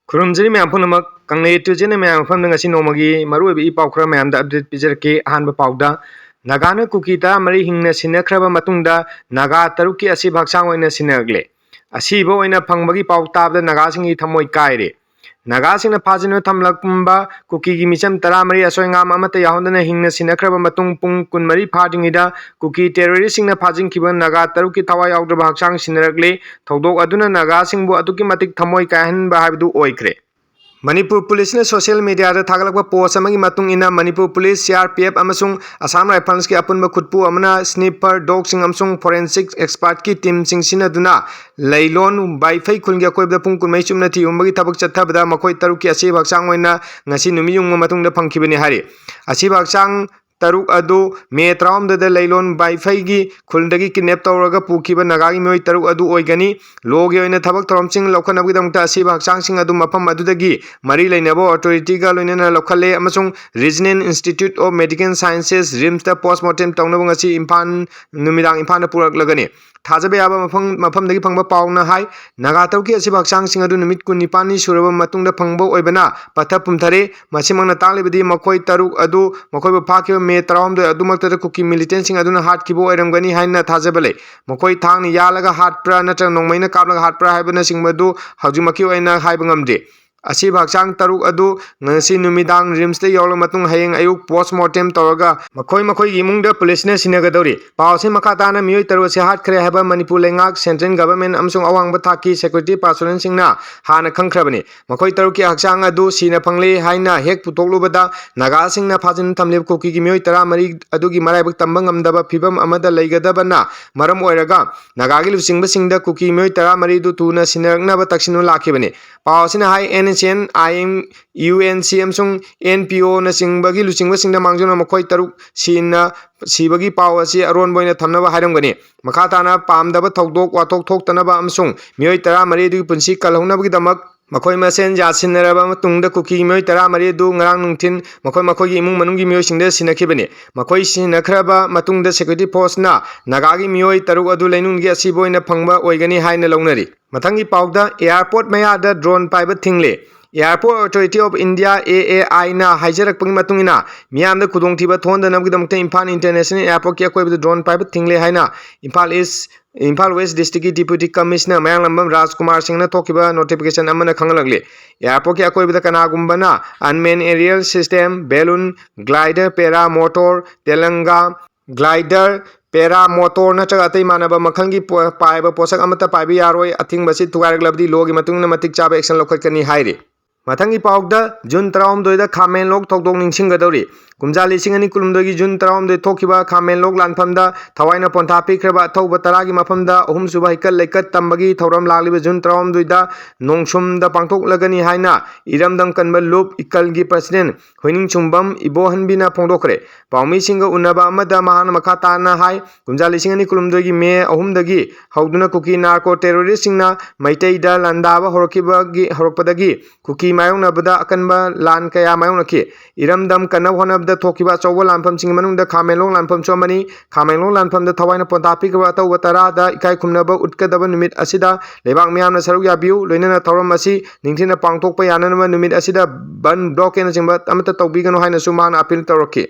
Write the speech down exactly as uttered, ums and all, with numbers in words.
ꯈꯨꯔꯨꯝꯖꯔꯤ ꯃꯌꯥꯝ ꯄꯨꯝꯅꯃꯛ꯫ ꯀꯪꯂꯩ ꯇꯨꯖꯦꯅ ꯃꯌꯥꯝ ꯃꯐꯝꯗ ꯉꯁꯤ ꯅꯣꯡꯃꯒꯤ ꯃꯔꯨꯑꯣꯏꯕ ꯏ ꯄꯥꯎ ꯈꯔ ꯃꯌꯥꯝꯗ update ꯄꯤꯖꯔꯛꯀꯦ꯫ ꯑꯍꯥꯟꯕ ꯄꯥꯎꯗ, ꯅꯥꯒꯥꯅ ꯀꯨꯀꯤ ꯇꯔꯥꯃꯔꯤ ꯍꯤꯡꯅ ꯁꯤꯟꯅꯈ꯭ꯔꯕ ꯃꯇꯨꯡꯗ ꯅꯥꯒꯥ ꯇꯔꯨꯛꯀꯤ ꯑꯁꯤꯕ ꯍꯛꯆꯥꯡ ꯑꯣꯏꯅ ꯁꯤꯟꯅꯔꯛꯂꯦ꯫ ꯑꯁꯤꯕ ꯑꯣꯏꯅ ꯐꯪꯕꯒꯤ ꯄꯥꯎ ꯇꯥꯕꯗ ꯅꯥꯒꯥꯁꯤꯡꯒꯤ ꯊꯃꯣꯏ ꯀꯥꯏꯔꯦ꯫ ꯅꯥꯒꯥꯁꯤꯡꯅ ꯐꯥꯖꯤꯟꯗꯨꯅ ꯊꯝꯂꯝꯕ ꯀꯨꯀꯤꯒꯤ ꯃꯤꯆꯝ ꯇꯔꯥꯃꯔꯤ ꯑꯁꯣꯏ ꯑꯉꯥꯝ ꯑꯃꯠꯇ ꯌꯥꯎꯍꯟꯗꯅ ꯍꯤꯡꯅ ꯁꯤꯟꯅꯈ꯭ꯔꯕ ꯃꯇꯨꯡ ꯄꯨꯡ ꯀꯨꯟꯃꯔꯤ ꯐꯥꯗ꯭ꯔꯤꯉꯩꯗ ꯀꯨꯀꯤ terroristꯁꯤꯡꯅ ꯐꯥꯖꯤꯟꯈꯤꯕ ꯅꯥꯒꯥ ꯇꯔꯨꯛꯀꯤ ꯊꯋꯥꯏ ꯌꯥꯎꯗ꯭ꯔꯕ ꯍꯛꯆꯥꯡ ꯁꯤꯟꯅꯔꯛꯂꯦ꯫ ꯊꯧꯗꯣꯛ ꯑꯗꯨꯅ ꯅꯥꯒꯥꯁꯤꯡꯕꯨ ꯑꯗꯨꯛꯀꯤ ꯃꯇꯤꯛ ꯊꯃꯣꯏ ꯀꯥꯏꯍꯟꯕ ꯍꯥꯏꯕꯗꯨ ꯑꯣꯏꯈ꯭ꯔꯦ꯫ ꯃꯅꯤꯄꯨꯔ ꯄꯨꯂꯤꯁꯅ social mediaꯗ ꯊꯥꯒꯠꯂꯛꯄ post ꯑꯃꯒꯤ ꯃꯇꯨꯡ ꯏꯟꯅ, ꯃꯅꯤꯄꯨꯔ ꯄꯨꯂꯤꯁ, CRPF ꯑꯃꯁꯨꯡ Assam Riflesꯀꯤ ꯑꯄꯨꯟꯕ ꯈꯨꯠꯄꯨ ꯑꯃꯅ sniffer dogꯁꯤꯡ ꯑꯃꯁꯨꯡ forensic expertꯀꯤ teamꯁꯤꯡ ꯁꯤꯖꯤꯟꯅꯗꯨꯅ ꯂꯩꯂꯣꯟ ꯕꯥꯏꯐꯩ ꯈꯨꯜꯒꯤ ꯑꯀꯣꯏꯕꯗ ꯄꯨꯡ ꯀꯨꯟꯃꯔꯤ ꯆꯨꯞꯅ ꯊꯤꯍꯨꯝꯕꯒꯤ ꯊꯕꯛ ꯆꯠꯊꯕꯗ ꯃꯈꯣꯏ ꯇꯔꯨꯛꯀꯤ ꯑꯁꯤꯕ ꯍꯛꯆꯥꯡ ꯑꯣꯏꯅ ꯉꯁꯤ ꯅꯨꯃꯤꯠ ꯌꯨꯡꯕ ꯃꯇꯨꯡꯗ ꯐꯪꯈꯤꯕꯅꯤ ꯍꯥꯏꯔꯤ꯫ ꯑꯁꯤꯕ ꯍꯛꯆꯥꯡ ꯇꯔꯨꯛ ꯑꯗꯨ ꯃꯦ ꯇꯔꯥꯍꯨꯝꯗꯣꯏꯗ ꯂꯩꯂꯣꯟ ꯕꯥꯏꯐꯩꯒꯤ ꯈꯨꯜꯗꯒꯤ kidnap ꯇꯧꯔꯒ ꯄꯨꯈꯤꯕ ꯅꯥꯒꯥꯒꯤ ꯃꯤꯑꯣꯏ ꯇꯔꯨꯛ ꯑꯗꯨ ꯑꯣꯏꯒꯅꯤ꯫ Lawꯒꯤ ꯑꯣꯏꯅ ꯊꯕꯛ ꯊꯧꯔꯝꯁꯤꯡ ꯂꯧꯈꯠꯅꯕꯒꯤꯗꯃꯛꯇ ꯑꯁꯤꯕ ꯍꯛꯆꯥꯡꯁꯤꯡ ꯑꯗꯨ ꯃꯐꯝ ꯑꯗꯨꯗꯒꯤ ꯃꯔꯤ ꯂꯩꯅꯕ authorityꯒ ꯂꯣꯏꯅꯅ ꯂꯧꯈꯠꯂꯦ ꯑꯃꯁꯨꯡ Regional Institute of Medical Sciences, RIMSꯇ postmortem ꯇꯧꯅꯕ ꯉꯁꯤ ꯏꯝꯐꯥꯜ ꯅꯨꯃꯤꯗꯥꯡ ꯏꯝꯐꯥꯜꯗ ꯄꯨꯔꯛꯂꯒꯅꯤ꯫ ꯊꯥꯖꯕ ꯌꯥꯕ ꯃꯐꯝ, ꯃꯐꯝꯗꯒꯤ ꯐꯪꯕ ꯄꯥꯎꯅ ꯍꯥꯏ, ꯅꯥꯒꯥ ꯇꯔꯨꯛꯀꯤ ꯑꯁꯤꯕ ꯍꯛꯆꯥꯡꯁꯤꯡ ꯑꯗꯨ ꯅꯨꯃꯤꯠ ꯀꯨꯟꯅꯤꯄꯥꯜꯅꯤ ꯁꯨꯔꯕ ꯃꯇꯨꯡꯗ ꯐꯪꯕ ꯑꯣꯏꯕꯅ ꯄꯠꯊ ꯄꯨꯝꯊꯔꯦ꯫ ꯃꯁꯤꯃꯛꯅ ꯇꯥꯛꯂꯤꯕꯗꯤ ꯃꯈꯣꯏ ꯇꯔꯨꯛ ꯑꯗꯨ ꯃꯈꯣꯏꯕꯨ ꯐꯥꯈꯤꯕ ꯃꯦ ꯇꯔꯥꯍꯨꯝꯗꯣꯏ ꯑꯗꯨꯃꯛꯇꯗ ꯀꯨꯀꯤ militantꯁꯤꯡ ꯑꯗꯨꯅ ꯍꯥꯠꯈꯤꯕ ꯑꯣꯏꯔꯝꯒꯅꯤ ꯍꯥꯏꯅ ꯊꯥꯖꯕ ꯂꯩ꯫ ꯃꯈꯣꯏ ꯊꯥꯡꯅ ꯌꯥꯜꯂꯒ ꯍꯥꯠꯄ꯭ꯔꯥ ꯅꯠꯇ꯭ꯔꯒ ꯅꯣꯡꯃꯩꯅ ꯀꯥꯞꯂꯒ ꯍꯥꯠꯄ꯭ꯔꯥ ꯍꯥꯏꯕꯅꯆꯤꯡꯕꯗꯨ ꯍꯧꯖꯤꯛꯃꯛꯀꯤ ꯑꯣꯏꯅ ꯍꯥꯏꯕ ꯉꯝꯗꯦ꯫ ꯑꯁꯤꯕ ꯍꯛꯆꯥꯡ ꯇꯔꯨꯛ ꯑꯗꯨ ꯉꯁꯤ ꯅꯨꯃꯤꯗꯥꯡ RIMSꯇ ꯌꯧꯔꯕ ꯃꯇꯨꯡ ꯍꯌꯦꯡ ꯑꯌꯨꯛ postmortem ꯇꯧꯔꯒ ꯃꯈꯣꯏ ꯃꯈꯣꯏꯒꯤ ꯏꯃꯨꯡꯗ ꯄꯨꯂꯤꯁꯅ ꯁꯤꯟꯅꯒꯗꯧꯔꯤ꯫ ꯄꯥꯎ ꯑꯁꯤ ꯃꯈꯥ ꯇꯥꯅ ꯃꯤꯑꯣꯏ ꯇꯔꯨꯛ ꯑꯁꯤ ꯍꯥꯠꯈ꯭ꯔꯦ ꯍꯥꯏꯕ ꯃꯅꯤꯄꯨꯔ ꯂꯩꯉꯥꯛ, central government ꯑꯃꯁꯨꯡ ꯑꯋꯥꯡꯕ ꯊꯥꯛꯀꯤ security personnelꯁꯤꯡꯅ ꯍꯥꯟꯅ ꯈꯪꯈ꯭ꯔꯕꯅꯤ꯫ ꯃꯈꯣꯏ ꯇꯔꯨꯛꯀꯤ ꯍꯛꯆꯥꯡ ꯑꯗꯨ ꯁꯤꯅ ꯐꯪꯂꯦ ꯍꯥꯏꯅ ꯍꯦꯛ ꯄꯨꯊꯣꯛꯂꯨꯕꯗ ꯅꯥꯒꯥꯁꯤꯡꯅ ꯐꯥꯖꯤꯟ ꯊꯝꯂꯤꯕ ꯀꯨꯀꯤꯒꯤ ꯃꯤꯑꯣꯏ ꯇꯔꯥꯃꯔꯤ ꯑꯗꯨꯒꯤ ꯃꯔꯥꯏꯕꯛ ꯇꯝꯕ ꯉꯝꯗꯕ ꯐꯤꯕꯝ ꯑꯃꯗ ꯂꯩꯒꯗꯕꯅ ꯃꯔꯝ ꯑꯣꯏꯔꯒ ꯅꯥꯒꯥꯒꯤ ꯂꯨꯆꯤꯡꯕꯁꯤꯡꯗ ꯀꯨꯀꯤ ꯃꯤꯑꯣꯏ ꯇꯔꯥꯃꯔꯤꯗꯨ ꯊꯨꯅ ꯁꯤꯟꯅꯔꯛꯅꯕ ꯇꯛꯁꯤꯟꯗꯨꯅ ꯂꯥꯛꯈꯤꯕꯅꯤ꯫ ꯄꯥꯎ ꯑꯁꯤꯅ ꯍꯥꯏ, NSCN, IM, UNC ꯑꯃꯁꯨꯡ NPOꯅꯆꯤꯡꯕꯒꯤ ꯂꯨꯆꯤꯡꯕꯁꯤꯡꯗ ꯃꯥꯡꯖꯧꯅ ꯃꯈꯣꯏ ꯇꯔꯨꯛ ꯁꯤꯅ ꯁꯤꯕꯒꯤ ꯄꯥꯎ ꯑꯁꯤ ꯑꯔꯣꯟꯕ ꯑꯣꯏꯅ ꯊꯝꯅꯕ ꯍꯥꯏꯔꯝꯒꯅꯤ꯫ ꯃꯈꯥ ꯇꯥꯅ ꯄꯥꯝꯗꯕ ꯊꯧꯗꯣꯛ ꯋꯥꯊꯣꯛ ꯊꯣꯛꯇꯅꯕ ꯑꯃꯁꯨꯡ ꯃꯤꯑꯣꯏ ꯇꯔꯥꯃꯔꯤ ꯑꯗꯨꯒꯤ ꯄꯨꯟꯁꯤ ꯀꯜꯍꯧꯅꯕꯒꯤꯗꯃꯛ ꯃꯈꯣꯏ ꯃꯁꯦꯟ ꯌꯥꯁꯤꯟꯅꯔꯕ ꯃꯇꯨꯡꯗ ꯀꯨꯀꯤ ꯃꯤꯑꯣꯏ ꯇꯔꯥꯃꯔꯤ ꯑꯗꯨ ꯉꯔꯥꯡ ꯅꯨꯡꯊꯤꯜ ꯃꯈꯣꯏ ꯃꯈꯣꯏꯒꯤ ꯏꯃꯨꯡ ꯃꯅꯨꯡꯒꯤ ꯃꯤꯑꯣꯏꯁꯤꯡꯗ ꯁꯤꯟꯅꯈꯤꯕꯅꯤ꯫ ꯃꯈꯣꯏ ꯁꯤꯟꯅꯈ꯭ꯔꯕ ꯃꯇꯨꯡꯗ security forceꯅ ꯅꯥꯒꯥꯒꯤ ꯃꯤꯑꯣꯏ ꯇꯔꯨꯛ ꯑꯗꯨ ꯂꯩꯅꯨꯡꯒꯤ ꯑꯁꯤꯕ ꯑꯣꯏꯅ ꯐꯪꯕ ꯑꯣꯏꯒꯅꯤ ꯍꯥꯏꯅ ꯂꯧꯅꯔꯤ꯫ ꯃꯊꯪꯒꯤ ꯄꯥꯎꯗ, airport ꯃꯌꯥꯗ drone ꯄꯥꯏꯕ ꯊꯤꯡꯂꯦ꯫ Airport Authority of India, A A I ꯅ ꯍꯥꯏꯖꯔꯛꯄꯒꯤ ꯃꯇꯨꯡ ꯏꯟꯅ, ꯃꯤꯌꯥꯝꯗ ꯈꯨꯗꯣꯡꯊꯤꯕ ꯊꯣꯛꯍꯟꯗꯅꯕꯒꯤꯗꯃꯛꯇ ꯏꯝꯐꯥꯜ International Airportꯀꯤ ꯑꯀꯣꯏꯕꯗ drone ꯄꯥꯏꯕ ꯊꯤꯡꯂꯦ ꯍꯥꯏꯅ Imphal East, Imphal West Districtꯀꯤ Deputy Commissioner ꯃꯌꯥꯡꯂꯝꯕꯝ ꯔꯥꯖꯀꯨꯃꯥꯔ ꯁꯤꯡꯅ ꯊꯣꯛꯈꯤꯕ notification ꯑꯃꯅ ꯈꯪꯍꯜꯂꯛꯂꯤ꯫ Airportꯀꯤ ꯑꯀꯣꯏꯕꯗ ꯀꯅꯥꯒꯨꯝꯕꯅ unmanned aerial system, balloon, glider, paramotor, ꯇꯦꯂꯪꯒꯥ, glider, paramotor ꯅꯠꯇ꯭ꯔꯒ ꯑꯇꯩ ꯃꯥꯟꯅꯕ ꯃꯈꯜꯒꯤ ꯄꯣ-, ꯄꯥꯏꯕ ꯄꯣꯠꯁꯛ ꯑꯃꯠꯇ ꯄꯥꯏꯕ ꯌꯥꯔꯣꯏ꯫ ꯑꯊꯤꯡꯕ ꯑꯁꯤ ꯊꯨꯒꯥꯏꯔꯛꯂꯕꯗꯤ lawꯒꯤ ꯃꯇꯨꯡ ꯏꯟꯅ ꯃꯇꯤꯛ ꯆꯥꯕ action ꯂꯧꯈꯠꯀꯅꯤ ꯍꯥꯏꯔꯤ꯫ ꯃꯊꯪꯒꯤ ꯄꯥꯎꯗ, June ꯇꯔꯥꯍꯨꯝꯗꯣꯏꯗ ꯈꯥꯃꯦꯟꯂꯣꯛ ꯊꯧꯗꯣꯛ ꯅꯤꯡꯁꯤꯡꯒꯗꯧꯔꯤ꯫ ꯀꯨꯝꯖꯥ ꯂꯤꯁꯤꯡ ꯑꯅꯤ ꯀꯨꯟꯍꯨꯝꯗꯣꯏꯒꯤ June ꯇꯔꯥꯍꯨꯝꯗꯣꯏ ꯊꯣꯛꯈꯤꯕ ꯈꯥꯃꯦꯟꯂꯣꯛ ꯂꯥꯟꯐꯝꯗ ꯊꯋꯥꯏꯅ ꯄꯣꯟꯊꯥ ꯄꯤꯈ꯭ꯔꯕ ꯑꯊꯧꯕ ꯇꯔꯥꯒꯤ ꯃꯐꯝꯗ ꯑꯍꯨꯝꯁꯨꯕ ꯍꯩꯀꯠ ꯂꯩꯀꯠ ꯇꯝꯕꯒꯤ ꯊꯧꯔꯝ ꯂꯥꯛꯂꯤꯕ June ꯇꯔꯥꯍꯨꯝꯗꯣꯏꯗ ꯅꯣꯡꯁꯨꯝꯗ ꯄꯥꯡꯊꯣꯛꯂꯒꯅꯤ ꯍꯥꯏꯅ ꯏꯔꯝꯗꯝ ꯀꯟꯕ ꯂꯨꯞ ꯏꯀꯜꯒꯤ president ꯍꯨꯏꯅꯤꯡꯁꯨꯝꯕꯝ ꯏꯕꯣꯍꯟꯕꯤꯅ ꯐꯣꯡꯗꯣꯛꯈ꯭ꯔꯦ꯫ ꯄꯥꯎꯃꯤꯁꯤꯡꯒ ꯎꯅꯕ ꯑꯃꯗ ꯃꯍꯥꯛꯅ ꯃꯈꯥ ꯇꯥꯅ ꯍꯥꯏ, ꯀꯨꯝꯖꯥ ꯂꯤꯁꯤꯡ ꯑꯅꯤ ꯀꯨꯟꯍꯨꯝꯗꯣꯏꯒꯤ May ꯑꯍꯨꯝꯗꯒꯤ ꯍꯧꯗꯨꯅ ꯀꯨꯀꯤ narco terroristꯁꯤꯡꯅ ꯃꯩꯇꯩꯗ ꯂꯥꯟꯗꯥꯕ ꯍꯧꯔꯛꯈꯤꯕꯒꯤ, ꯍꯧꯔꯛꯄꯗꯒꯤ ꯀꯨꯀꯤ ꯃꯥꯌꯣꯛꯅꯕꯗ ꯑꯀꯟꯕ ꯂꯥꯟ ꯀꯌꯥ ꯃꯥꯌꯣꯛꯅꯈꯤ꯫ ꯏꯔꯝꯗꯝ ꯀꯟꯅꯕ ꯍꯣꯠꯅꯕꯗ ꯊꯣꯛꯈꯤꯕ ꯑꯆꯧꯕ ꯂꯥꯟꯐꯝꯁꯤꯡꯒꯤ ꯃꯅꯨꯡꯗ ꯈꯥꯃꯦꯟꯂꯣꯛ ꯂꯥꯟꯐꯝꯁꯨ ꯑꯃꯅꯤ꯫ ꯈꯥꯃꯦꯟꯂꯣꯛ ꯂꯥꯟꯐꯝꯗ ꯊꯋꯥꯏꯅ ꯄꯣꯟꯊꯥ ꯄꯤꯈ꯭ꯔꯕ ꯑꯊꯧꯕ ꯇꯔꯥꯗ ꯏꯀꯥꯏ ꯈꯨꯝꯅꯕ ꯎꯠꯀꯗꯕ ꯅꯨꯃꯤꯠ ꯑꯁꯤꯗ ꯂꯩꯕꯥꯛ ꯃꯤꯌꯥꯝꯅ ꯁꯔꯨꯛ ꯌꯥꯕꯤꯌꯨ꯫ ꯂꯣꯏꯅꯅ ꯊꯧꯔꯝ ꯑꯁꯤ ꯅꯤꯡꯊꯤꯅ ꯄꯥꯡꯊꯣꯛꯄ ꯌꯥꯅꯅꯕ ꯅꯨꯃꯤꯠ ꯑꯁꯤꯗ ꯕꯟ, blockade ꯅꯆꯤꯡꯕ ꯑꯃꯠꯇ ꯇꯧꯕꯤꯒꯅꯨ ꯍꯥꯏꯅꯁꯨ ꯃꯍꯥꯛꯅ appeal ꯇꯧꯔꯛꯈꯤ꯫